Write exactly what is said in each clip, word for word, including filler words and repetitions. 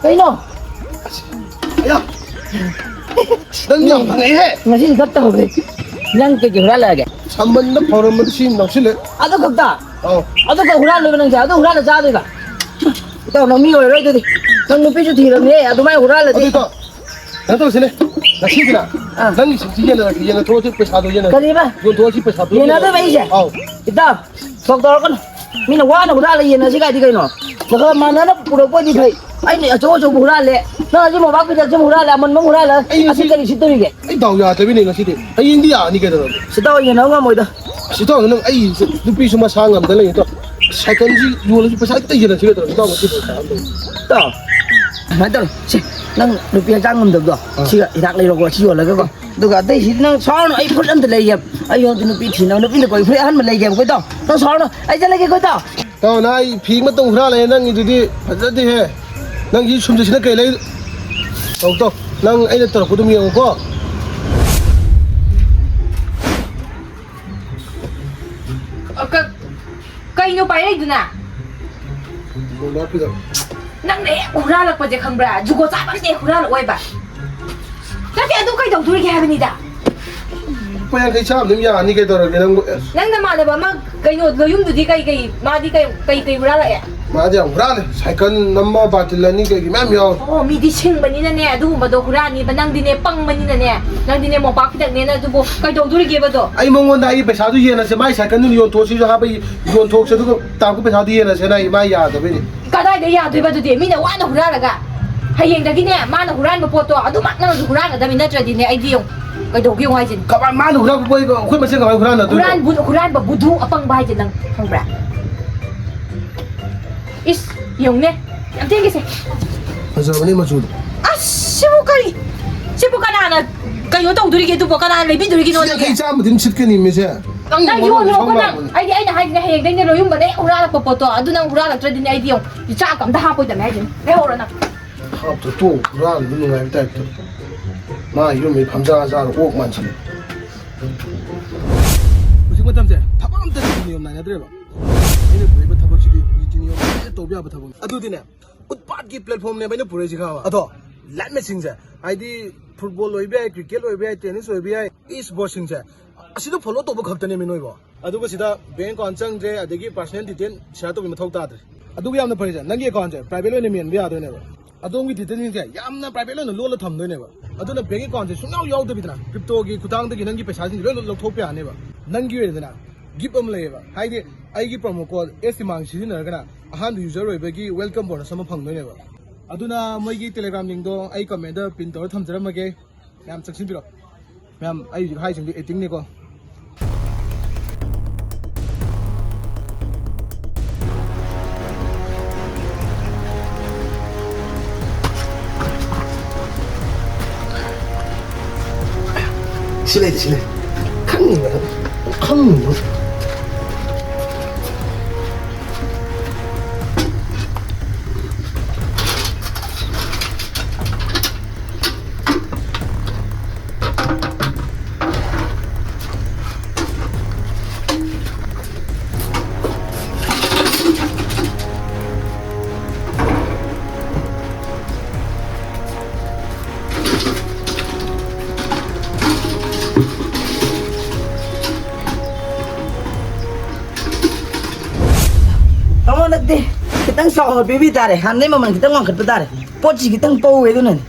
ꯀꯩꯅꯣ? ꯑꯌꯥ! ꯅꯪ ꯌꯥꯝ ꯐꯪꯉꯛꯏꯍꯦ! ꯉꯁꯤꯗꯤ ꯈꯔ ꯇꯧꯔꯦ꯫ ꯅꯪ ꯀꯩꯀꯩ ꯍꯨꯔꯥꯜꯂꯛꯑꯒꯦ? ꯁꯝꯕꯟꯗ ꯐꯧꯔꯝꯕꯗ ꯁꯤ ꯅꯧꯁꯤꯜꯂꯦ꯫ ꯑꯗꯨ ꯈꯛꯇ? ꯑꯧ꯫ ꯑꯗꯨ ꯈꯛ ꯍꯨꯔꯥꯜꯂꯣꯏꯕ ꯅꯪꯁꯦ? ꯑꯗꯨ ꯍꯨꯔꯥꯜꯂ ꯆꯥꯗꯣꯏꯕ? ꯏꯇꯥꯎ, ꯅꯪ ꯃꯤ ꯑꯣꯏꯔꯔꯣꯏ ꯑꯗꯨꯗꯤ꯫ ꯅꯪ ꯅꯨꯄꯤꯁꯨ ꯊꯤꯔꯕꯅꯦ, ꯑꯗꯨꯃꯥꯏꯅ ꯍꯨꯔꯥꯜꯂꯗꯤ꯫ ꯑꯗꯨ ꯏꯇꯥꯎ, ꯀꯩꯅꯣ ꯇꯧꯁꯤꯅꯦ, ꯉꯁꯤꯗꯤꯅ ꯑꯥ꯫ ꯅꯪꯒꯤ ꯁꯤꯝꯁꯤ ꯌꯦꯟꯅꯔꯒꯦ, ꯌꯦꯟꯅꯊꯣꯛꯑꯁꯤ ꯄꯩꯁꯥꯗꯣ ꯌꯦꯟꯅꯔꯒꯦ꯫ ꯀꯔꯤꯕ? ꯌꯣꯟꯊꯣꯛꯑꯁꯤ ꯄꯩꯁꯥꯗꯣ ꯌꯦꯟꯅꯗꯣꯏꯕ ꯌꯦꯟꯅꯔꯒꯦ꯫ ꯑꯩꯁꯦ? ꯑꯧ꯫ ꯏꯇꯥꯎ, ꯁꯣꯛ ꯇꯧꯔꯛꯀꯅꯨ꯫ ꯃꯤꯅ ꯋꯥꯅ ꯍꯨꯔꯥꯜꯂ ꯌꯦꯟꯅꯁꯤ ꯀꯥꯏꯗꯤ ꯀꯩꯅꯣ? ꯈꯔ ꯈꯔ ꯃꯥꯟꯅꯅ ꯄꯨꯔꯛꯄ ꯑꯣꯏꯗꯤ ꯐꯩ꯫ ꯑꯩꯅ ꯑꯆꯧ ꯑꯆꯧꯕ ꯍꯨꯔꯥꯜꯂꯦ꯫ ꯅꯪ ꯑꯁꯤ ꯃꯣꯝꯄꯥꯛ ꯐꯤꯗꯛꯁꯤ ꯑꯃ ꯍꯨꯔꯥꯜꯂꯦ, ꯑꯃꯟꯕ ꯑꯃ ꯍꯨꯔꯥꯜꯂꯦ꯫ ꯑꯩ ꯑꯁꯤ ꯉꯁꯤ ꯀꯔꯤ ꯁꯤꯠꯇꯣꯔꯤꯒꯦ? ꯑꯩ ꯗꯥꯎ ꯌꯥꯗꯕꯤꯅꯦ ꯉꯁꯤꯗꯤ꯫ ꯍꯌꯦꯡꯗꯤ ꯌꯥꯔꯅꯤ ꯀꯩꯗꯧꯔꯒꯦ? ꯁꯤ ꯇꯧ ꯌꯦꯟꯅꯕ ꯉꯝꯃꯣꯏꯗ꯫ ꯁꯤ ꯇꯧ ꯅꯪ ꯑꯩ ꯅꯨꯄꯤꯁꯨ ꯃꯁꯥ ꯉꯝꯗ ꯂꯩ ꯅꯠꯇ꯭ꯔꯣ? ꯁꯥꯏꯀꯜꯁꯤ ꯌꯣꯜꯂꯁꯨ ꯄꯩꯁꯥ ꯈꯤꯇ ꯌꯦꯟꯅꯁꯤ ꯀꯩꯗꯧꯔꯒꯦ? ꯏꯇꯥꯎ ꯉꯁꯤ ꯄꯩꯁꯥ ꯑꯝꯇ ꯇꯥꯎ꯫ ꯁꯨꯃꯥꯏꯅ ꯇꯧꯔꯣ꯫ ꯁꯤ ꯅꯪ ꯅꯨꯄꯤ ꯍꯛꯆꯥꯡ ꯉꯝꯗꯕꯗꯣ ꯑꯥ꯫ ꯁꯤꯒ ꯍꯤꯗꯥꯛ ꯂꯩꯔꯣꯀꯣ꯫ ꯁꯤ ꯌꯣꯜꯂꯒꯀꯣ꯫ ꯑꯗꯨꯒ ꯑꯇꯩꯁꯤꯗꯤ ꯅꯪ ꯁꯥꯎꯔꯅꯨ, ꯑꯩ ꯐꯨꯔꯤꯠ ꯑꯝꯇ ꯂꯩꯒꯦ꯫ ꯑꯩ ꯍꯧꯖꯤꯛ ꯅꯨꯄꯤ ꯊꯤꯅꯕ ꯅꯨꯄꯤꯅ ꯀꯣꯏ ꯐꯨꯔꯤꯠ ꯑꯍꯟꯕ ꯂꯩꯒꯦꯕ ꯑꯩꯈꯣꯏ ꯇꯥꯎ꯫ ꯅꯪ ꯁꯥꯎꯔꯅꯨ, ꯑꯩ ꯆꯠꯂꯒꯦ ꯑꯩꯈꯣꯏ ꯇꯥꯎ꯫ ꯇꯥꯎ ꯅ ꯑꯩ ꯐꯤ ꯑꯃꯇꯪ ꯍꯨꯔꯥꯜꯂꯦ, ꯅꯪꯒꯤꯗꯨꯗꯤ ꯐꯖꯗꯦꯍꯦ꯫ ꯅꯪꯒꯤ ꯁꯨꯝꯗꯁꯤꯅ ꯀꯩ ꯂꯩ? ꯇꯧ ꯇꯧ, ꯅꯪ ꯑꯩꯅ ꯇꯧꯔꯛꯄ ꯑꯗꯨꯝ ꯌꯦꯡꯉꯨꯀꯣ꯫ ꯑ, ꯀ-, ꯀꯩꯅꯣ ꯄꯥꯏꯔꯛꯏꯗꯨꯅ? ꯃꯣꯝꯄꯥꯛ ꯐꯤꯗꯛ꯫ ꯅꯪꯅ ꯍꯦꯛ ꯍꯨꯔꯥꯜꯂꯛꯄꯁꯦ ꯈꯪꯕ꯭ꯔꯥ? ꯖꯨꯒꯣꯠ ꯆꯥꯕ ꯑꯝꯇ ꯍꯦꯛ ꯍꯨꯔꯥꯜꯂꯛꯑꯣꯏꯕ꯫ ꯅꯠꯇꯦ, ꯑꯗꯨ ꯀꯩꯗꯧꯗꯣꯔꯤꯒꯦ ꯍꯥꯏꯕꯅꯤꯗ? ꯂꯨꯄꯥ ꯌꯥꯡꯈꯩ ꯆꯥꯝꯃ ꯑꯗꯨꯝ ꯌꯥꯔꯅꯤ ꯀꯩꯗꯧꯔꯒꯦ ꯅꯪꯕꯨ? ꯑꯦ꯫ ꯅꯪ ꯅꯃꯥꯟꯅꯕ ꯑꯃ ꯀꯩꯅꯣ ꯂꯣꯌꯨꯝꯗꯨꯗꯤ ꯀꯩ ꯀꯩ, ꯃꯥꯗꯤ ꯀꯩ, ꯀꯩ ꯀꯩ ꯍꯨꯔꯥꯜꯂꯛꯑꯦ? ꯃꯥꯗꯤ ꯌꯥꯝ ꯍꯨꯔꯥꯜꯂꯦ꯫ ꯁꯥꯏꯀꯜ ꯑꯃ, ꯕꯥꯇꯤꯜ ꯑꯅꯤ, ꯀꯩ ꯀꯩ ꯃꯌꯥꯝ ꯌꯥꯎꯔꯦ꯫ ꯑꯣ, ꯃꯤꯗꯤ ꯁꯤꯡꯕꯅꯤꯅꯅꯦ ꯑꯗꯨꯒꯨꯝꯕꯗꯣ ꯍꯨꯔꯥꯜꯅꯤꯕ, ꯅꯪꯗꯤꯅꯦ ꯄꯪꯕꯅꯤꯅꯅꯦ, ꯅꯪꯗꯤꯅꯦ ꯃꯣꯝꯄꯥꯛ ꯐꯤꯗꯛꯅꯦꯅ ꯑꯗꯨꯕꯨ ꯀꯩꯗꯧꯗꯣꯔꯤꯒꯦꯕ ꯑꯗꯣ? ꯑꯩ ꯃꯉꯣꯟꯗ ꯑꯩꯒꯤ ꯄꯩꯁꯥꯗꯨ ꯌꯦꯟꯅꯁꯦ, ꯃꯥꯏ ꯁꯥꯏꯀꯜꯗꯨ ꯌꯣꯟꯊꯣꯛꯑꯁꯤꯁꯨ ꯍꯥꯏꯕ, ꯌꯣꯟꯊꯣꯛꯁꯦ ꯑꯗꯨꯒ ꯇꯥꯔꯛꯄ ꯄꯩꯁꯥꯗꯨ ꯌꯦꯟꯅꯁꯦꯅ ꯑꯩ ꯃꯥ ꯌꯥꯗꯕꯩꯅꯦ꯫ ꯀꯗꯥꯏꯗ ꯌꯥꯗꯣꯏꯕ ꯑꯗꯨꯗꯤ? ꯃꯤꯅ ꯋꯥꯅ ꯍꯨꯔꯥꯜꯂꯒ ꯍꯌꯦꯡꯗꯒꯤꯅꯦ ꯃꯥꯅ ꯍꯨꯔꯥꯟꯕ ꯄꯣꯠꯇꯣ ꯑꯗꯨꯃꯛ ꯅꯪꯅꯁꯨ ꯍꯨꯔꯥꯟꯒꯗꯕꯅꯤ, ꯅꯠꯇ꯭ꯔꯗꯤꯅꯦ ꯑꯩꯗꯤ ꯌꯦꯡꯉꯨ ꯀꯩꯗꯧꯒꯦ ꯌꯦꯡꯉꯨ ꯍꯥꯏꯁꯤꯅꯤ꯫ ꯀꯃꯥꯏ ꯃꯥꯅ ꯍꯨꯔꯥꯟꯕ ꯄꯣꯠ ꯑꯩꯈꯣꯏ ꯃꯁꯦꯟ ꯀꯃꯥꯏ ꯍꯨꯔꯥꯟꯅꯗꯣꯏꯅꯣ? ꯍꯨꯔꯥꯟꯕꯨ-, ꯍꯨꯔꯥꯟꯕ ꯕꯨꯙꯨ ꯑꯄꯪꯕ ꯍꯥꯏꯁꯦ ꯅꯪ ꯈꯪꯕ꯭ꯔꯥ? ꯏꯁ, ꯌꯦꯡꯉꯨꯅꯦ, ꯌꯥꯝ ꯊꯦꯡꯒꯦꯁꯦ꯫ ꯐꯖꯕꯅꯦ ꯃꯆꯨꯗꯣ꯫ ꯑꯁ, ꯁꯤꯕꯨ ꯀꯔꯤ? ꯁꯤꯕꯨ ꯀꯅꯥꯅ ꯀꯩꯅꯣ ꯇꯧꯗꯣꯔꯤꯒꯦ? ꯑꯗꯨꯕꯨ ꯀꯅꯥꯅ ꯂꯩꯕꯤꯗꯣꯔꯤꯒꯦ ꯁꯤ ꯅꯉꯣꯟꯗꯒꯤ? ꯌꯥꯡꯈꯩ ꯆꯥꯝꯃꯗꯤ ꯑꯗꯨꯝ ꯁꯤꯠꯀꯅꯤ, ꯃꯤꯁꯦ꯫ ꯅꯪ ꯌꯣꯟꯂꯣ, ꯁꯣꯝ ꯀꯅꯥ? ꯂꯥꯛꯄꯅꯦ꯫ ꯑꯩꯗꯤ, ꯑꯩꯅ ꯍꯥꯏꯁꯤꯅꯦ, ꯍꯌꯦꯡꯗꯩꯅꯦ ꯂꯣꯏꯌꯨꯝꯕꯗ ꯍꯦꯛ ꯍꯨꯔꯥꯜꯂꯛꯄ ꯄꯣꯠꯇꯣ, ꯑꯗꯨ ꯅꯪ ꯍꯨꯔꯥꯜꯂꯛꯇ꯭ꯔꯗꯤꯅꯦ, ꯑꯩꯗꯤ ꯌꯦꯡꯉꯨ, ꯏꯆꯥ ꯑꯝꯇ ꯍꯥꯞꯄꯣꯏꯗꯕꯅꯦ ꯍꯥꯏꯁꯤꯅꯦ꯫ ꯂꯩꯍꯧꯔꯣ ꯅꯪ꯫ ꯍꯥꯞꯇ ꯇꯣꯛ, ꯍꯨꯔꯥꯜꯂꯤꯕ ꯅꯨꯡꯉꯥꯏꯕ ꯇꯥꯏꯞꯇ꯫ ꯃꯥ ꯌꯨꯝꯗꯩ ꯐꯝꯖꯥ ꯖꯥꯔ ꯑꯣꯛ ꯃꯥꯟꯁꯤꯜꯂꯦ꯫ ꯍꯧꯖꯤꯛ ꯃꯇꯝꯁꯦ ꯊꯕꯛ ꯑꯝꯇ ꯅꯤꯇꯤ ꯅꯤꯌꯣꯝ ꯅꯥꯏꯅꯗ꯭ꯔꯦꯕ꯫ ꯑꯩꯅ ꯄꯨꯔꯛꯏꯕ ꯊꯕꯛꯁꯤꯗꯤ ꯅꯤꯇꯤ ꯅꯤꯌꯣꯝ ꯂꯣꯏꯅ ꯇꯧꯕ ꯌꯥꯕ ꯊꯕꯛꯅꯤ꯫ ꯑꯗꯨꯗꯤꯅꯦ, ꯎꯠꯄꯥꯠꯀꯤ platformꯅꯦꯕ ꯑꯩꯅ ꯄꯨꯔꯛꯏꯁꯦ, ꯈꯪꯉꯕ? ꯑꯗꯣ ꯂꯥꯏꯠ ꯃꯦꯆꯤꯟꯁꯦ, ꯍꯥꯏꯗꯤ football ꯑꯣꯏꯕ ꯌꯥꯏ, cricket ꯑꯣꯏꯕ ꯌꯥꯏ, tennis ꯑꯣꯏꯕ ꯌꯥꯏ, e-sportsꯁꯤꯡꯁꯦ, ꯑꯁꯤꯗ follow ꯇꯧꯕ ꯈꯛꯇꯅꯦꯃꯤ ꯅꯣꯏꯕꯣ꯫ ꯑꯗꯨꯒ ꯁꯤꯗ bank account ꯆꯪꯗ꯭ꯔꯦ, ꯑꯗꯒꯤ personal detail share ꯇꯧꯕꯒꯤ ꯃꯊꯧ ꯇꯥꯗ꯭ꯔꯦ꯫ ꯑꯗꯨꯒ ꯌꯥꯝꯅ ꯐꯔꯤꯁꯦ, ꯅꯪꯒꯤ accountꯁꯦ private ꯑꯣꯏꯅ ꯃꯦꯟꯕ ꯌꯥꯗꯣꯏꯅꯦꯕ꯫ ꯑꯗꯣꯝꯒꯤ detailꯁꯤꯡꯁꯦ ꯌꯥꯝꯅ private ꯑꯣꯏꯅ ꯂꯣꯜꯂ ꯊꯝꯗꯣꯏꯅꯦꯕ꯫ ꯑꯗꯨꯅ bank accountꯁꯦ ꯁꯨꯡꯌꯥꯎ ꯌꯥꯎꯗꯕꯤꯗꯅ cryptoꯒꯤ ꯈꯨꯊꯥꯡꯗꯒꯤ ꯅꯪꯒꯤ ꯄꯩꯁꯥꯁꯤꯡꯁꯦ ꯂꯣꯏꯅ ꯂꯧꯊꯣꯛꯄ ꯌꯥꯅꯦꯕ꯫ ꯅꯪꯒꯤ ꯑꯣꯏꯅꯗꯅ gift ꯑꯃ ꯂꯩꯌꯦꯕ, ꯍꯥꯏꯗꯤ ꯑꯩꯒꯤ promo code S ꯇꯤꯃꯥꯡ ꯁꯤꯖꯤꯟꯅꯔꯒꯅ ꯑꯍꯥꯟꯕ user ꯑꯣꯏꯕꯒꯤ welcome bonus ꯑꯃ ꯐꯪꯗꯣꯏꯅꯦꯕ꯫ ꯑꯗꯨꯅ ꯃꯣꯏꯒꯤ Telegram linkꯗꯣ ꯑꯩ commentꯇ pin ꯇꯧꯔ ꯊꯝꯖꯔꯝꯃꯒꯦ, ꯃꯌꯥꯝ ꯆꯪꯁꯤꯟꯕꯤꯔꯣ꯫ ꯃꯌꯥꯝ, ꯑꯩ ꯍꯧꯖꯤꯛ ꯍꯥꯏꯁꯤꯡꯗꯣ actingꯅꯤꯀꯣ꯫ ꯁꯤ ꯂꯩ, ꯁꯤ ꯂꯩ꯫ ꯈꯪꯉꯤꯕ, ꯈꯪꯉꯤꯕ꯫ ꯇꯥꯃꯣ, ꯅꯠꯇꯦ, ꯈꯤꯇꯪ ꯆꯥꯎꯅ ꯄꯤꯕꯤ ꯇꯥꯔꯦ, ꯍꯥꯟꯅꯗꯩ ꯃꯃꯜ ꯈꯤꯇꯪ ꯋꯥꯡꯈꯠꯄ ꯇꯥꯔꯦ꯫ ꯄꯣꯠꯁꯤ ꯈꯤꯇꯪ ꯄꯧꯋꯦ, ꯑꯗꯨꯅꯅꯦ꯫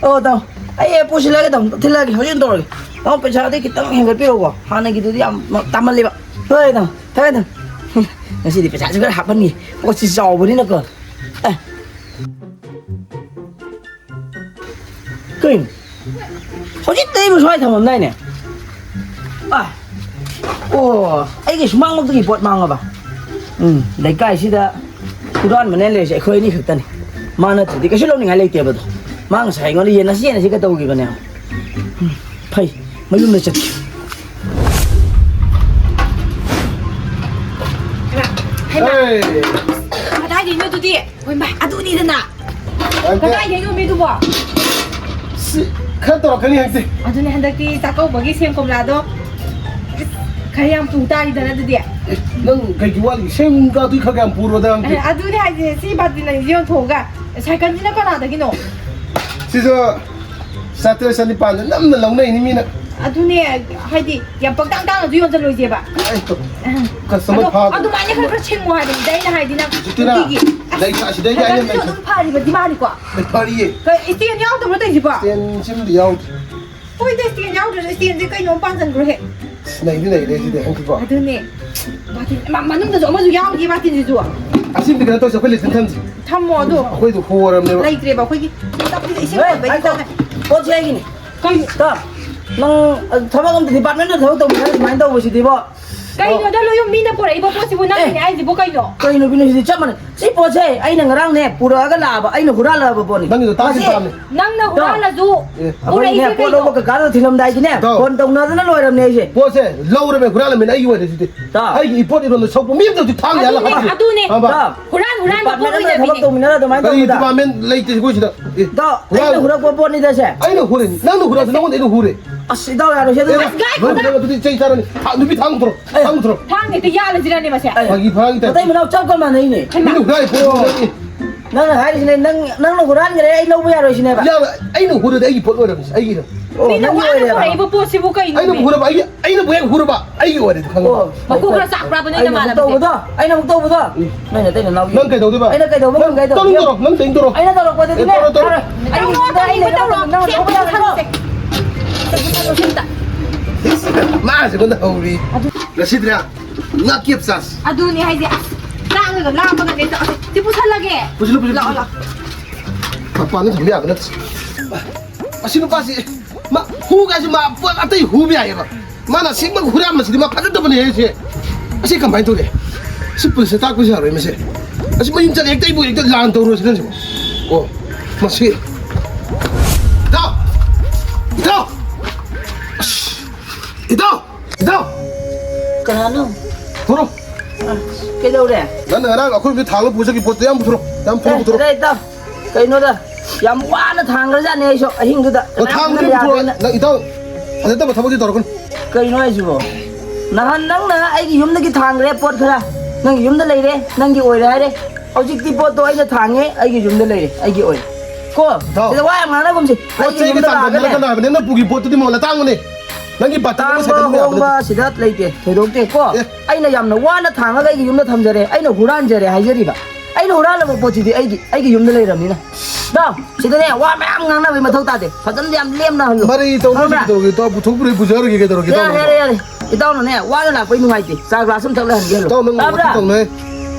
ꯑꯣ, ꯇꯥꯃꯣ, ꯑꯩ ꯑꯦ ꯄꯣꯠꯁꯤ ꯂꯩꯔꯒ ꯇꯥꯃꯣ ꯊꯤꯜꯂꯛꯑꯒꯦ, ꯍꯧꯖꯤꯛ ꯇꯧꯔꯒꯦ꯫ ꯇꯥꯃꯣ, ꯄꯩꯁꯥꯗꯤ ꯈꯤꯇꯪ ꯍꯦꯟꯒꯠꯄꯤꯔꯛꯎꯀꯣ, ꯍꯥꯟꯅꯒꯤꯗꯨꯗꯤ ꯌꯥꯝ ꯇꯥꯃꯜꯂꯦꯕ꯫ ꯍꯣꯏ, ꯇꯥꯃꯣ, ꯊꯝꯃꯦ, ꯊꯝꯃꯦ꯫ ꯉꯁꯤꯗꯤ ꯄꯩꯁꯥꯁꯨ ꯈꯔ ꯍꯥꯞꯍꯟꯒꯦ, ꯄꯣꯠꯁꯤ ꯆꯥꯎꯕꯅꯤꯅꯀꯣ꯫ ꯑꯦ꯫ ꯀꯩꯅꯣ? ꯍꯧꯖꯤꯛꯇ ꯑꯩꯕꯨ ꯁ꯭ꯋꯥꯏ ꯊꯝꯃꯝꯗꯥꯏꯅꯦ? ꯑꯥ꯫ ꯑꯣ, ꯑꯩꯒꯤ ꯁꯨꯃꯥꯡꯃꯛꯇꯒꯤ ꯄꯣꯠ ꯃꯥꯡꯉꯕ? ꯎꯝ, ꯂꯩꯀꯥꯏꯁꯤꯗ ꯍꯨꯔꯥꯟꯕꯅꯦꯅ ꯂꯩꯔꯤꯁꯦ ꯑꯩꯈꯣꯏ ꯑꯅꯤ ꯈꯛꯇꯅꯤ꯫ ꯃꯥ ꯅꯠꯇ꯭ꯔꯗꯤ ꯀꯩꯁꯨ ꯂꯧꯅꯤꯡꯉꯥꯏ ꯂꯩꯇꯦꯕꯗꯣ꯫ ꯃꯥ ꯉꯁꯥꯏ ꯑꯩꯉꯣꯟꯗ ꯌꯦꯟꯅꯁꯤ ꯌꯦꯟꯅꯁꯤꯒ ꯇꯧꯈꯤꯕꯅꯦ꯫ ꯎꯝ, ꯐꯩ, ꯃꯌꯨꯝꯗ ꯆꯠꯈꯤ꯫ ꯍꯩꯃꯥ, ꯍꯩꯃꯥ꯫ ꯑꯦ꯫ ꯀꯗꯥꯏꯗꯩꯅꯣ ꯑꯗꯨꯗꯤ? ꯍꯣꯏ, ꯃꯥ, ꯑꯗꯨꯅꯤꯗꯅ꯫ ꯍꯟꯗꯛ ꯀꯗꯥꯏꯗꯩꯅꯣ ꯃꯤꯗꯨꯕꯣ? ꯁꯤ ꯈꯔ ꯇꯧꯔꯛꯀꯅꯤ ꯍꯟꯗꯛꯇꯤ꯫ ꯑꯗꯨꯅꯦ, ꯍꯟꯗꯛꯇꯤ ꯆꯥꯛꯀꯧꯕꯒꯤ ꯁꯦꯝ ꯀꯣꯝꯂꯥꯗꯣ ꯈꯔ ꯌꯥꯝ ꯄꯨ ꯇꯥꯔꯤꯗꯅ ꯑꯗꯨꯗꯤ꯫ ꯑꯦ, ꯅꯪ ꯀꯩꯒꯤ ꯋꯥꯠꯂꯤ? ꯁꯦꯝ ꯀꯥꯗꯨ ꯈꯔ ꯌꯥꯝ ꯄꯨꯔꯣꯗ ꯍꯟꯗꯛꯇꯤ꯫ ꯑꯦ, ꯑꯗꯨꯅꯦ ꯍꯥꯏꯁꯦ, ꯁꯤ ꯕꯥꯇꯤꯟ ꯑꯅꯤꯁꯤ ꯌꯣꯟꯊꯣꯛꯑꯒ, ꯁꯥꯏꯀꯜꯁꯤꯅ ꯀꯅꯥꯗꯒꯤꯅꯣ? ꯁꯤꯁꯨ ꯆꯥꯇ꯭ꯔꯦꯠ ꯆꯅꯤꯄꯥꯟꯗ ꯅꯝꯅ ꯂꯧꯅꯩꯅꯤ ꯃꯤꯅ꯫ ꯑꯗꯨꯅꯦ, ꯍꯥꯏꯗꯤ ꯌꯥꯝ ꯄꯪꯇꯥꯡ ꯇꯥꯡꯅꯁꯨ ꯌꯣꯟꯁꯤꯜꯂꯣꯏꯁꯦꯕ꯫ ꯑꯩ ꯇꯣ-, ꯑꯦ꯫ Customer ꯑꯗꯣ ꯐꯥꯗ꯭ꯔꯦ꯫ ꯑꯗꯨꯃꯥꯏꯅ ꯈꯔ ꯈꯔ ꯁꯦꯡꯉꯣ ꯍꯥꯏꯕꯅꯤꯗ ꯑꯩꯅ ꯍꯥꯏꯗꯤ ꯅꯪ ꯖꯤꯇꯨꯅꯥ, ꯅꯨꯡꯇꯤꯒꯤ꯫ ꯑꯁ, ꯂꯩ ꯊꯥ-, ꯁꯤꯗꯩꯗꯤ ꯑꯩꯅ ꯁꯥꯏꯀꯜꯁꯤꯁꯨ ꯂꯩ-, ꯑꯗꯨꯝ ꯐꯔꯤꯕꯗꯤ ꯃꯥꯅꯤꯀꯣ? ꯂꯩ ꯐꯔꯤꯌꯦ꯫ ꯀꯩ, stand ꯌꯥꯎꯗꯕ꯭ꯔꯣ ꯇꯧꯔꯤꯁꯤꯕꯣ? Stand ꯁꯤꯃꯗꯤ ꯌꯥꯎꯗꯦ꯫ ꯍꯣꯏꯗ, stand ꯌꯥꯎꯗ꯭ꯔꯁꯨ standꯁꯦ ꯀꯩꯅꯣꯝ ꯄꯥꯟꯁꯤꯟꯈ꯭ꯔꯣꯍꯦ꯫ ꯑꯁ, ꯅꯩꯗꯤ ꯅꯩꯔꯦ ꯁꯤꯗꯤ, ꯍꯪꯁꯤꯀꯣ꯫ ꯑꯗꯨꯅꯦ꯫ ꯕꯥꯇꯤꯟ, ꯃ-, ꯃꯅꯨꯡꯗꯁꯨ ꯑꯃꯁꯨ ꯌꯥꯎꯔꯤꯌꯦ ꯕꯥꯇꯤꯟꯁꯤꯁꯨ꯫ ꯑꯁꯤꯗꯤ ꯀꯩꯅꯣ ꯇꯧꯁꯦ, ꯑꯩꯈꯣꯏ ꯂꯤꯇꯟ ꯊꯝꯁꯤ꯫ ꯊꯝꯃꯣ ꯑꯗꯣ꯫ ꯑꯩꯈꯣꯏꯗꯣ ꯍꯣꯔꯕꯅꯦꯕ꯫ ꯂꯩꯇ꯭ꯔꯦꯕ ꯑꯩꯈꯣꯏꯒꯤ꯫ ꯏꯁꯤꯡ ꯍꯣꯏ, ꯀꯣꯟꯕꯒꯤ ꯉꯥꯏꯈꯣ꯫ ꯇꯧꯒꯦ꯫ ꯄꯣꯠꯁꯦ ꯑꯩꯒꯤꯅꯤ꯫ ꯀꯩꯅꯣ? ꯇꯥ, ꯅꯪ, ꯑ, ꯊꯕꯛ ꯑꯝꯇ department ꯇ ꯊꯕꯛ ꯇꯧꯃꯤꯟꯅꯔ ꯁꯨꯃꯥꯏꯅ ꯇꯧꯕꯁꯤꯗꯤꯕꯣ꯫ ꯀꯩꯅꯣꯗ ꯂꯣꯏ ꯌꯨꯝ ꯃꯤꯅ ꯄꯨꯔꯛꯏꯕ ꯄꯣꯠꯁꯤꯕꯨ ꯅꯪꯒꯤꯅꯦ ꯑꯦ꯫ ꯍꯥꯏꯁꯤꯕꯨ ꯀꯩꯅꯣ? ꯀꯩꯅꯣ ꯕꯤꯅꯨ, ꯁꯤꯗꯤ ꯆꯞ ꯃꯥꯟꯅꯩ꯫ ꯁꯤ ꯄꯣꯠꯁꯦ ꯑꯩꯅ ꯉꯔꯥꯡꯅꯦ ꯄꯨꯔꯛꯑꯒ ꯂꯥꯛꯑꯕ, ꯑꯩꯅ ꯍꯨꯔꯥꯜꯂꯛꯑꯕ ꯄꯣꯠꯅꯤ꯫ ꯅꯪꯒꯤꯗꯣ ꯇꯥꯡꯗꯤ ꯃꯁꯤ ꯇꯥꯡꯉꯦ꯫ ꯅꯪꯅ ꯇꯥ꯫ ꯍꯨꯔꯥꯜꯂꯁꯨ ꯑꯦ, ꯑꯩꯈꯣꯏꯅꯦ, ꯄꯨꯔꯛꯏꯁꯦ ꯄꯣꯠ ꯀꯩꯅꯣ? ꯂꯧꯕ ꯀꯀꯥꯗꯣ ꯊꯤꯜꯂꯝꯗꯥꯏꯒꯤꯅꯦ, ꯇꯥꯎ꯫ Phone ꯇꯧꯅꯗꯅ ꯂꯣꯏꯔꯕꯅꯦ ꯑꯩꯁꯦ꯫ ꯄꯣꯠꯁꯦ ꯂꯧꯔꯕꯅꯦ, ꯍꯨꯔꯥꯜꯂꯝꯃꯤꯅ ꯑꯩꯒꯤ ꯑꯣꯏꯔꯦ ꯁꯤꯗꯤ꯫ ꯇꯥ꯫ ꯑꯩꯒꯤ ꯏꯄꯣꯠ ꯏꯔꯣꯟꯗ ꯁꯣꯛꯄ ꯃꯤ ꯑꯝꯇꯁꯨ ꯊꯥꯡ ꯌꯥꯜꯂ ꯑꯗꯨꯅꯦ, ꯍꯥꯞꯄꯤꯁꯦ꯫ ꯑꯗꯨꯅꯦ꯫ ꯈꯪꯉꯕ? ꯇꯥ꯫ ꯍꯨꯔꯥꯟ ꯍꯨꯔꯥꯟꯕ ꯄꯣꯠ department ꯑꯃꯗ ꯊꯕꯛ ꯂꯣꯏꯅꯕꯤꯅꯦ꯫ ꯇꯧꯃꯤꯟꯅꯔ ꯑꯗꯨꯃꯥꯏꯅ ꯀꯔꯤ ꯇꯧꯕꯗ? Department ꯂꯩꯇꯦ ꯑꯩꯈꯣꯏ ꯁꯤꯗ꯫ ꯑꯦ, ꯇꯥ, ꯍꯨꯔꯥꯜ-, ꯑꯩꯅ ꯍꯨꯔꯛꯄ ꯄꯣꯠꯅꯤꯗ ꯁꯦ꯫ ꯑꯩꯅ ꯍꯨꯔꯦ꯫ ꯅꯪꯅ ꯍꯨꯔꯁꯨ ꯅꯪꯉꯣꯟꯗ ꯑꯩꯅ ꯍꯨꯔꯦ꯫ ꯑꯁ, ꯏꯇꯥꯎ ꯌꯥꯔꯣꯏꯁꯦ ꯑꯗꯨꯗꯤ꯫ ꯑꯦ, ꯑꯁ, ꯉꯥꯏꯈꯣ, ꯂꯣꯏ ꯉꯥꯏꯈꯣ꯫ ꯍꯨꯔꯦ, ꯑꯗꯨꯗꯤ ꯆꯩ ꯆꯥꯔꯅꯤ꯫ ꯊꯥ-, ꯅꯨꯄꯤ ꯊꯥꯡ ꯄꯨꯊꯣꯔꯛꯑꯣ꯫ ꯑꯩ ꯊꯥꯡ ꯄꯨꯊꯣꯔꯛꯑꯣ꯫ ꯊꯥꯡ ꯍꯦꯛꯇ ꯌꯥꯜꯂꯁꯤꯔꯅꯦ ꯃꯁꯦ? ꯑꯦ, ꯐꯥꯒꯤ ꯐꯥꯡꯒꯤ ꯇꯥꯏꯞꯇ꯫ ꯃꯇꯩ ꯃꯅꯥꯎ ꯆꯞ ꯀ ꯃꯥꯟꯅꯩꯅꯦ꯫ ꯍꯩꯃꯥ꯫ ꯃꯤꯅ ꯍꯨꯔꯥꯜꯂꯤ ꯄꯣꯠ ꯑꯣ꯫ ꯍꯨꯔꯥꯜꯂꯤ꯫ ꯅꯪꯅ ꯍꯥꯏꯔꯤꯁꯤꯅꯦ, ꯅꯪ, ꯅꯪꯅ ꯍꯨꯔꯥꯟꯈ꯭ꯔꯦ, ꯑꯩ ꯂꯧꯕ ꯌꯥꯔꯣꯏ ꯁꯤꯅꯦꯕ? ꯌꯥꯔꯣꯏ, ꯑꯩꯅ ꯍꯨꯔꯗꯤ ꯑꯩꯒꯤ ꯄꯣꯠ ꯑꯣꯏꯔꯝꯃꯤꯁꯦ, ꯑꯩꯒꯤꯅ꯫ ꯑꯣ, ꯃꯤꯅ ꯅꯪꯒꯤ ꯍꯨꯔꯥꯟꯅ ꯑꯣꯏꯔꯦꯕ꯫ ꯄꯨꯔꯛꯏꯕ ꯄꯣꯠꯁꯤꯕꯨ ꯀꯩꯅꯣ? ꯑꯩꯅ ꯍꯨꯔꯕ, ꯑꯩꯒꯤ, ꯑꯩꯅꯕꯨ ꯍꯦꯛ ꯍꯨꯔꯕ, ꯑꯩꯒꯤ ꯑꯣꯏꯔꯦ, ꯈꯪꯉꯕ? ꯑꯣ, ꯃꯀꯣꯛ ꯈꯔ ꯆꯥꯛꯄ꯭ꯔꯥꯕ ꯅꯣꯏ ꯑꯩꯅ ꯑꯃꯨꯛ ꯅꯃꯥꯟꯅꯕꯁꯦ? ꯇꯧꯕꯗꯣ, ꯑꯩꯅ ꯑꯃꯨꯛ ꯇꯧꯕꯗꯣ꯫ ꯎꯝ꯫ ꯅꯣꯏ ꯅꯇꯩ ꯅꯅꯥꯎꯒꯤ꯫ ꯅꯪ ꯀꯩꯗꯧꯗꯣꯏꯕ? ꯑꯩꯅ ꯀꯩꯗꯧꯕ ꯅꯪ ꯉꯝꯒꯦ ꯇꯧꯕ? ꯇꯧꯅꯤꯡꯗꯔꯣ? ꯅꯪ ꯇꯧꯅꯤꯡꯗꯔꯣ? ꯑꯩꯅ ꯇꯧꯔꯛꯄꯗꯗꯤꯅꯦ꯫ ꯑꯦ, ꯇꯧꯔꯣ, ꯇꯧꯔꯣ꯫ ꯌꯥꯔꯣꯏ꯫ ꯑꯩ ꯇꯧꯔꯣ, ꯅꯪ ꯇꯧꯔꯣ, ꯂꯧꯕ ꯌꯥꯔꯣꯏ꯫ ꯇꯧꯔꯣ꯫ ꯃꯥꯁꯦ ꯑꯩꯉꯣꯟꯗ ꯍꯧꯔꯤ꯫ ꯔꯁꯤꯗ꯭ꯔꯥ, ꯉꯥ ꯀꯦꯞ ꯆꯥꯁꯤ꯫ ꯑꯗꯨꯅꯦ ꯍꯥꯏꯁꯦ꯫ ꯑꯁ, ꯆꯥꯛꯂꯒ ꯂꯥꯝꯃꯒꯅꯦ꯫ ꯑꯁ, ꯁꯤ ꯄꯨꯁꯜꯂꯒꯦ꯫ ꯄꯨꯁꯤꯜꯂꯨ, ꯄꯨꯁꯤꯜꯂꯨ, ꯂꯥꯛꯑꯣ, ꯄꯨꯁꯤꯜꯂꯨ꯫ ꯂꯥꯛꯑꯣ꯫ ꯃꯄꯥꯟꯗ ꯊꯝꯕ ꯌꯥꯕ ꯅꯠꯇꯦ꯫ ꯑꯁꯤ ꯅꯨꯄꯥꯁꯤ, ꯃꯥ, ꯍꯨꯒꯥꯏꯁꯤ ꯃꯥ ꯄꯣꯠ ꯑꯇꯩ ꯍꯨꯕ ꯌꯥꯏꯌꯦꯕ꯫ ꯃꯥꯅ ꯑꯁꯦꯡꯕ ꯍꯨꯔꯥꯟꯕꯁꯤꯗꯤ ꯃꯥ ꯐꯖꯗꯕꯅꯦ ꯑꯩꯁꯦ꯫ ꯑꯁꯤ ꯀꯃꯥꯏꯅ ꯇꯧꯔꯤ? ꯁꯤ ꯄꯨꯂꯤꯁꯇ ꯇꯥꯛꯄꯁꯨ ꯌꯥꯔꯣꯏ ꯃꯁꯦ꯫ ꯑꯁꯤ ꯃꯌꯨꯝ ꯆꯠꯂꯦ, ꯍꯦꯛꯇ ꯑꯩꯕꯨ ꯍꯦꯛꯇ ꯂꯥꯟ ꯇꯧꯔꯨꯔꯁꯤ ꯅꯪꯁꯤꯕꯣ꯫ ꯑꯣ, ꯃꯁꯤ꯫ ꯏꯇꯥꯎ! ꯏꯇꯥꯎ! ꯑꯁ! ꯏꯇꯥꯎ! ꯏꯇꯥꯎ! ꯀꯅꯥꯅꯣ? ꯊꯣꯔꯛꯑꯣ꯫ ꯑ, ꯀꯩꯗꯧꯔꯦ? ꯅꯪꯅ ꯉꯔꯥꯡ ꯑꯩꯈꯣꯏ ꯌꯨꯝꯗ ꯊꯥꯡꯉꯒ ꯄꯨꯖꯈꯤꯕ ꯄꯣꯠꯇꯣ ꯌꯥꯝ ꯄꯨꯊꯣꯔꯛꯑꯣ꯫ ꯌꯥꯝ ꯊꯣꯔꯛꯑꯣ, ꯑꯦ, ꯄꯨꯊꯣꯔꯛꯑꯣ꯫ ꯏꯇꯥꯎ, ꯏꯇꯥꯎ, ꯀꯩꯅꯣꯗ, ꯌꯥꯝ ꯋꯥꯅ ꯊꯥꯡꯈ꯭ꯔꯖꯥꯠꯅꯦ ꯑꯩꯁꯨ ꯑꯍꯤꯡꯗꯨꯗ꯫ ꯑꯣ, ꯀꯅꯥꯝꯇꯅ ꯊꯥꯡꯕꯗꯤ ꯄꯨꯊꯣꯔꯛꯑꯣ꯫ ꯌꯥꯗꯦꯅ꯫ ꯅꯪ ꯏꯇꯥꯎ, ꯐꯖꯗꯕ ꯊꯕꯛꯇꯤ ꯇꯧꯔꯛꯀꯅꯨ꯫ ꯀꯩꯅꯣ ꯍꯥꯏꯁꯤꯕꯣ? ꯅꯍꯥꯟ ꯅꯪꯅ ꯑꯩꯒꯤ ꯌꯨꯝꯗꯒꯤ ꯊꯥꯡꯈ꯭ꯔꯦ ꯄꯣꯠ ꯈꯔ, ꯅꯪꯒꯤ ꯌꯨꯝꯗ ꯂꯩꯔꯦ, ꯅꯪꯒꯤ ꯑꯣꯏꯔꯦ ꯍꯥꯏꯔꯦ꯫ ꯍꯧꯖꯤꯛꯇꯤ ꯄꯣꯠꯇꯣ ꯑꯩꯅ ꯊꯥꯡꯉꯦ, ꯑꯩꯒꯤ ꯌꯨꯝꯗ ꯂꯩꯔꯦ, ꯑꯩꯒꯤ ꯑꯣꯏꯔꯦ꯫ ꯀꯣ, ꯏꯇꯥꯎ, ꯁꯤꯗ ꯋꯥ ꯌꯥꯝ ꯉꯥꯡꯅꯒꯨꯝꯁꯦ꯫ ꯄꯣꯠ ꯑꯩꯒꯤ ꯆꯩꯒ ꯌꯨꯝꯗ ꯂꯥꯛꯑꯒꯅꯦ꯫ ꯆꯥꯡꯗꯝꯅꯔꯒꯅꯨ ꯍꯥꯏꯕꯅꯦ, ꯅꯪꯅ ꯄꯨꯈꯤ ꯄꯣꯠꯇꯨꯗꯤ ꯃꯃꯜ ꯑꯇꯥꯡꯕꯅꯦ꯫ ꯅꯪꯒꯤ ꯕꯥꯇꯤꯟ ꯑꯃ ꯇꯥꯡꯕ ꯁꯥꯏꯀꯜ ꯑꯃ ꯌꯥꯕ ꯍꯣꯡꯕ ꯅꯠꯇꯦ꯫ ꯁꯤꯗ ꯂꯩꯇꯦ, ꯊꯣꯏꯗꯣꯛꯇꯦ ꯀꯣ꯫ ꯑꯦ꯫ ꯑꯩꯅ ꯌꯥꯝꯅ ꯋꯥꯅ ꯊꯥꯡꯉꯒ ꯑꯩꯒꯤ ꯌꯨꯝꯗ ꯊꯝꯖꯔꯦ, ꯑꯩꯅ ꯍꯨꯔꯥꯟꯖꯔꯦ ꯍꯥꯏꯖꯔꯤꯕ꯫ ꯑꯩꯅ ꯍꯨꯔꯥꯜꯂꯕ ꯄꯣꯠꯁꯤꯗꯤ ꯑꯩꯒꯤ, ꯑꯩꯒꯤ ꯌꯨꯝꯗ ꯂꯩꯔꯕꯅꯤꯅ꯫ ꯇꯥꯎ, ꯁꯤꯗꯅꯦ ꯋꯥ ꯃꯌꯥꯝ ꯉꯥꯡꯅꯕꯩ ꯃꯊꯧ ꯇꯥꯗꯦ, ꯐꯖꯅ ꯌꯥꯝ ꯂꯦꯝꯅ ꯍꯜꯂꯨ꯫ ꯃꯔꯩ ꯇꯧꯅꯨ, ꯈꯪꯕ꯭ꯔꯥ? ꯁꯤ ꯀꯩꯗꯧꯔꯒꯦ? ꯏꯇꯥꯎ, ꯄꯨꯊꯣꯛꯄꯤꯔꯣꯏ, ꯄꯨꯖꯔꯒꯦ, ꯀꯩꯗꯧꯔꯒꯦ? ꯌꯥꯔꯦ, ꯏꯇꯥꯎ, ꯌꯥꯔꯦ, ꯅꯪꯕꯣ? ꯌꯥꯔꯦ꯫ ꯏꯇꯥꯎꯅꯅꯦ, ꯋꯥꯅ ꯂꯥꯛꯄꯩ ꯅꯨꯡꯉꯥꯏꯇꯦ꯫ ꯆꯥ ꯒ꯭ꯂꯥꯁ ꯑꯝꯇ ꯂꯩꯍꯟꯒꯦ ꯍꯜꯂꯣ꯫ ꯏꯇꯥꯎ, ꯅꯪ ꯇꯥꯕ꯭ꯔꯥ? ꯋꯥꯊꯤ ꯇꯧꯅꯨꯍꯦ꯫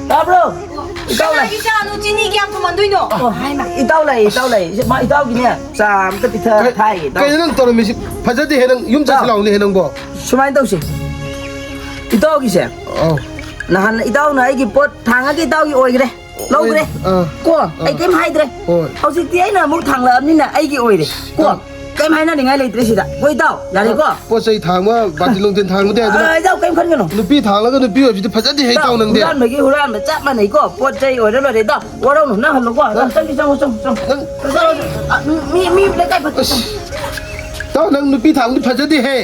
ꯇꯥꯕ꯭ꯔꯣ? ꯏꯇꯥꯎ ꯂꯩ꯫ ꯀꯅꯥꯒꯤ ꯆꯥꯅꯣ ꯆꯤꯅꯤꯒ ꯌꯥꯝ ꯊꯨꯝꯍꯟꯗꯣꯏꯅꯣ? ꯑꯣ, ꯍꯥꯏꯃ, ꯏꯇꯥꯎ ꯂꯩ, ꯏꯇꯥꯎ ꯂꯩ꯫ ꯏꯃꯥ, ꯏꯇꯥꯎꯒꯤꯅꯦ, ꯆꯥ ꯑꯝꯇ ꯄꯤꯊ-, ꯀꯩ-, ꯊꯥꯏꯒꯦ, ꯏꯇꯥꯎ꯫ ꯀꯩꯅꯣ ꯅꯪ ꯇꯧꯔꯝꯃꯤꯁꯤ? ꯐꯖꯗꯦꯍꯦ, ꯅꯪ ꯌꯨꯝ ꯆꯠꯁꯤ ꯏꯇꯥꯎ꯫ ꯂꯥꯎꯅꯦꯍꯦ, ꯅꯪꯕꯣ꯫ ꯁꯨꯃꯥꯏꯅ ꯇꯧꯁꯤ꯫ ꯏꯇꯥꯎꯒꯤꯁꯦ꯫ ꯑꯧ꯫ ꯅꯍꯥꯟ ꯏꯇꯥꯎꯅ ꯑꯩꯒꯤ ꯄꯣꯠ ꯊꯥꯡꯉꯒ ꯏꯇꯥꯎꯒꯤ ꯑꯣꯏꯈ꯭ꯔꯦ꯫ ꯂꯧꯈ꯭ꯔꯦ꯫ ꯑꯥ꯫ ꯀꯣ, ꯑꯥ꯫ ꯑꯩ ꯀꯩꯝ ꯍꯥꯏꯗ꯭ꯔꯦ꯫ ꯍꯣꯏ꯫ ꯍꯧꯖꯤꯛꯇꯤ ꯑꯩꯅ ꯑꯃꯨꯛ ꯊꯥꯡꯂꯛꯑꯕꯅꯤꯅ ꯑꯩꯒꯤ ꯑꯣꯏꯔꯦ꯫ ꯀꯣ꯫ ꯏꯇꯥꯎ꯫ ꯀꯩꯝ ꯍꯥꯏꯅꯅꯤꯡꯉꯥꯏ ꯂꯩꯇ꯭ꯔꯦ ꯁꯤꯗ꯫ ꯍꯣꯏ, ꯏꯇꯥꯎ, ꯌꯥꯔꯦꯀꯣ? ꯄꯣꯠ ꯆꯩ ꯊꯥꯡꯕ, ꯕꯥꯇꯤꯟ ꯅꯨꯡꯇꯤꯟ ꯊꯥꯡꯕꯗꯤ ꯍꯥꯏꯗꯅ꯫ ꯑꯥ, ꯏꯇꯥꯎ, ꯀꯩꯝ ꯈꯟꯒꯅꯨ꯫ ꯅꯨꯄꯤ ꯊꯥꯡꯂꯒ ꯅꯨꯄꯤ ꯑꯣꯏꯕꯁꯤꯗꯤ ꯐꯖꯗꯦꯍꯦ, ꯏꯇꯥꯎ, ꯏꯇꯥꯎ, ꯅꯪꯗꯤ꯫ ꯍꯨꯔꯥꯟꯕꯒꯤ ꯍꯨꯔꯥꯟꯕ ꯆꯞ ꯃꯥꯟꯅꯩꯀꯣ꯫ ꯄꯣꯠ ꯆꯩ ꯑꯣꯏꯔ ꯂꯣꯏꯔꯦ, ꯏꯇꯥꯎ꯫ ꯋꯥꯔꯧꯅꯨ, ꯅꯪ ꯍꯜꯂꯨꯀꯣ꯫ ꯑꯥ꯫ ꯆꯪꯁꯤ, ꯆꯪꯉꯣ, ꯆꯪꯉꯣ, ꯆꯪꯉꯣ꯫ ꯅꯪ ꯑꯥ, ꯃꯤ, ꯃꯤ ꯂꯩꯀꯥꯏ ꯐꯠꯇꯦ, ꯑꯁ꯫ ꯆꯪꯉꯣ꯫ ꯏꯇꯥꯎ, ꯅꯪ ꯅꯨꯄꯤ ꯊꯥꯡꯕꯗꯤ ꯐꯖꯗꯦꯍꯦ꯫